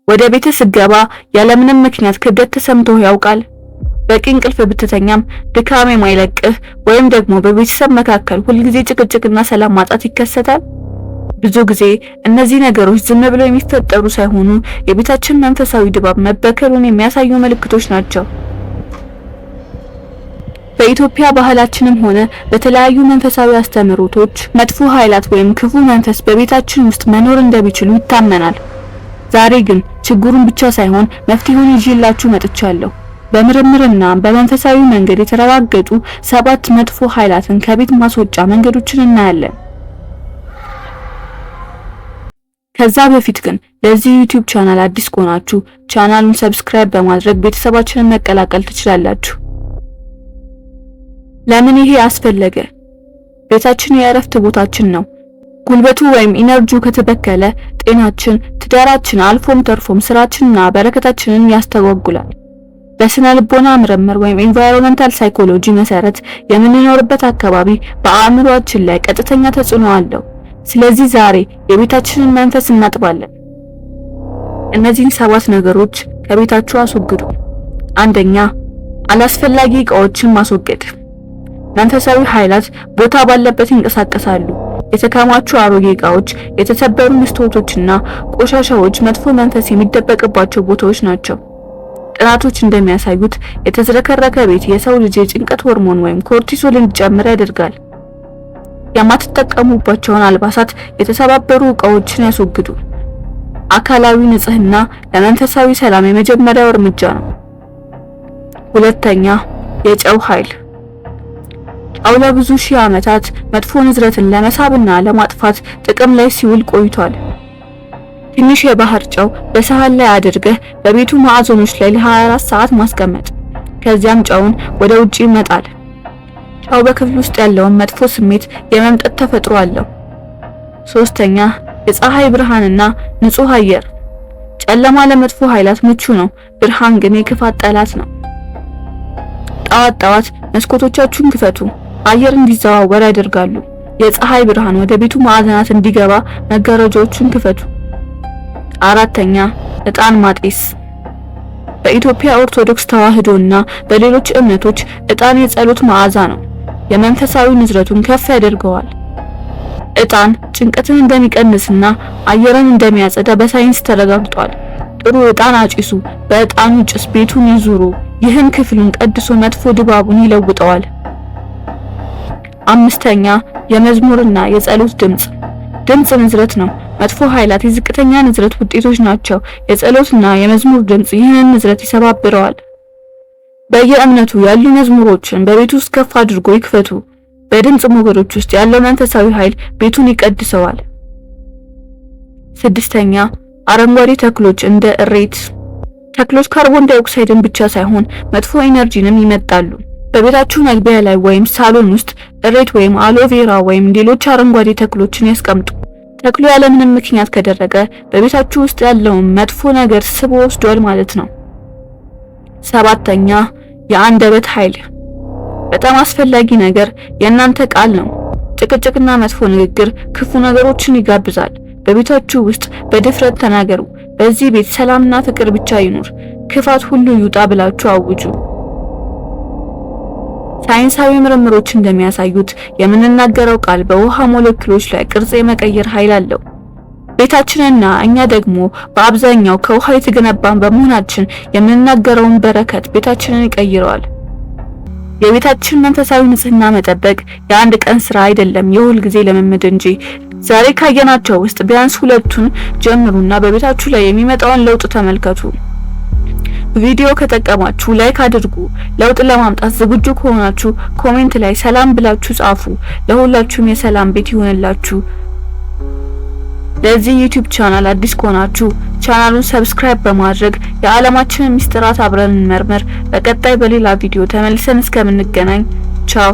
ወደ ቤትህ ስትገባ ያለምንም ምክንያት ክብደት ተሰምቶህ ያውቃል? በቂ እንቅልፍ ብትተኛም ድካም የማይለቅህ ወይም ደግሞ በቤተሰብ መካከል ሁልጊዜ ጭቅጭቅና ሰላም ማጣት ይከሰታል? ብዙ ጊዜ እነዚህ ነገሮች ዝም ብለው የሚፈጠሩ ሳይሆኑ የቤታችን መንፈሳዊ ድባብ መበከሉን የሚያሳዩ ምልክቶች ናቸው። በኢትዮጵያ ባህላችንም ሆነ በተለያዩ መንፈሳዊ አስተምህሮቶች መጥፎ ኃይላት ወይም ክፉ መንፈስ በቤታችን ውስጥ መኖር እንደሚችሉ ይታመናል። ዛሬ ግን ችግሩን ብቻ ሳይሆን መፍትሄውን ይዤላችሁ መጥቻለሁ። በምርምርና በመንፈሳዊ መንገድ የተረጋገጡ ሰባት መጥፎ ኃይላትን ከቤት ማስወጫ መንገዶችን እናያለን። ከዛ በፊት ግን ለዚህ YouTube ቻናል አዲስ ከሆናችሁ ቻናሉን subscribe በማድረግ ቤተሰባችንን መቀላቀል ትችላላችሁ። ለምን ይሄ አስፈለገ? ቤታችን የእረፍት ቦታችን ነው። ጉልበቱ ወይም energy ው ከተበከለ ጤናችን፣ ትዳራችን፣ አልፎም ተርፎም ስራችንና በረከታችንን ያስተጓጉላል። በስነ ልቦና ምርምር ወይም environmental psychology መሰረት የምንኖርበት አካባቢ በአእምሮአችን ላይ ቀጥተኛ ተጽዕኖ አለው። ስለዚህ ዛሬ የቤታችንን መንፈስ እናጥባለን። እነዚህን ሰባት ነገሮች ከቤታችሁ አስወግዱ። አንደኛ፣ አላስፈላጊ እቃዎችን ማስወገድ። መንፈሳዊ ኃይላት ቦታ ባለበት ይንቀሳቀሳሉ። የተከማቹ አሮጌ እቃዎች፣ የተሰበሩ መስታወቶችና ቆሻሻዎች መጥፎ መንፈስ የሚደበቅባቸው ቦታዎች ናቸው። ጥናቶች እንደሚያሳዩት የተዝረከረከ ቤት የሰው ልጅ የጭንቀት ሆርሞን ወይም cortisol እንዲጨምር ያደርጋል። የማትጠቀሙባቸውን አልባሳት፣ የተሰባበሩ እቃዎችን ያስወግዱ። አካላዊ ንጽህና ለመንፈሳዊ ሰላም የመጀመሪያው እርምጃ ነው። ሁለተኛ፣ የጨው ኃይል። ጨው ለብዙ ሺህ ዓመታት መጥፎ ንዝረትን ለመሳብና ለማጥፋት ጥቅም ላይ ሲውል ቆይቷል። ትንሽ የባህር ጨው በሰሃን ላይ አድርገህ በቤቱ ማዕዘኖች ላይ ለ24 ሰዓት ማስቀመጥ። ከዚያም ጨውን ወደ ውጪ መጣል። ጨው በክፍል ውስጥ ያለውን መጥፎ ስሜት የመምጠጥ ተፈጥሮ አለው። ሶስተኛ፣ የፀሐይ ብርሃንና ንጹህ አየር። ጨለማ ለመጥፎ ኃይላት ምቹ ነው፣ ብርሃን ግን የክፋት ጠላት ነው። ጠዋት ጠዋት መስኮቶቻችሁን ክፈቱ፣ አየር እንዲዘዋወር ያደርጋሉ። የፀሐይ ብርሃን ወደ ቤቱ ማዕዘናት እንዲገባ መጋረጃዎቹን ክፈቱ። አራተኛ፣ ዕጣን ማጤስ። በኢትዮጵያ ኦርቶዶክስ ተዋሕዶና በሌሎች እምነቶች ዕጣን የጸሎት መዓዛ ነው። የመንፈሳዊ ንዝረቱን ከፍ ያደርገዋል። ዕጣን ጭንቀትን እንደሚቀንስና አየርን እንደሚያጸዳ በሳይንስ ተረጋግጧል። ጥሩ ዕጣን አጭሱ፣ በዕጣኑ ጭስ ቤቱን ይዙሩ። ይህም ክፍሉን ቀድሶ መጥፎ ድባቡን ይለውጠዋል። አምስተኛ፣ የመዝሙርና የጸሎት ድምጽ። ድምጽ ንዝረት ነው። መጥፎ ኃይላት የዝቅተኛ ንዝረት ውጤቶች ናቸው። የጸሎትና የመዝሙር ድምጽ ይህንን ንዝረት ይሰባብረዋል። በየእምነቱ ያሉ መዝሙሮችን በቤቱ ውስጥ ከፍ አድርጎ ይክፈቱ። በድምጽ ሞገዶች ውስጥ ያለው መንፈሳዊ ኃይል ቤቱን ይቀድሰዋል። ስድስተኛ፣ አረንጓዴ ተክሎች እንደ እሬት። ተክሎች ካርቦን ዳይኦክሳይድን ብቻ ሳይሆን መጥፎ energy ንም ይመጣሉ። በቤታችሁ መግቢያ ላይ ወይም ሳሎን ውስጥ እሬት ወይም aloe vera ወይም ሌሎች አረንጓዴ ተክሎችን ያስቀምጡ። ተክሉ ያለምንም ምክንያት ከደረቀ በቤታችሁ ውስጥ ያለውን መጥፎ ነገር ስቦ ወስዷል ማለት ነው። ሰባተኛ፣ የአንደበት ኃይል። በጣም አስፈላጊ ነገር የእናንተ ቃል ነው። ጭቅጭቅና መጥፎ ንግግር ክፉ ነገሮችን ይጋብዛል። በቤታችሁ ውስጥ በድፍረት ተናገሩ። በዚህ ቤት ሰላምና ፍቅር ብቻ ይኑር፣ ክፋት ሁሉ ይውጣ ብላችሁ አውጁ። ሳይንሳዊ ምርምሮች እንደሚያሳዩት የምንናገረው ቃል በውሃ ሞለኪውሎች ላይ ቅርጽ የመቀየር ኃይል አለው። ቤታችንና እኛ ደግሞ በአብዛኛው ከውሃ የተገነባን በመሆናችን የምንናገረውን በረከት ቤታችንን ይቀይረዋል። የቤታችን መንፈሳዊ ንጽህና መጠበቅ የአንድ ቀን ስራ አይደለም፣ የሁል ጊዜ ልምምድ እንጂ። ዛሬ ካየናቸው ውስጥ ቢያንስ ሁለቱን ጀምሩና በቤታችሁ ላይ የሚመጣውን ለውጥ ተመልከቱ። ቪዲዮ ከጠቀማችሁ like አድርጉ። ለውጥ ለማምጣት ዝግጁ ከሆናችሁ comment ላይ ሰላም ብላችሁ ጻፉ። ለሁላችሁም የሰላም ቤት ይሁንላችሁ። ለዚህ YouTube ቻናል አዲስ ከሆናችሁ ቻናሉን subscribe በማድረግ የዓለማችንን ምስጢራት አብረን እንመርምር። በቀጣይ በሌላ ቪዲዮ ተመልሰን እስከምንገናኝ ቻው።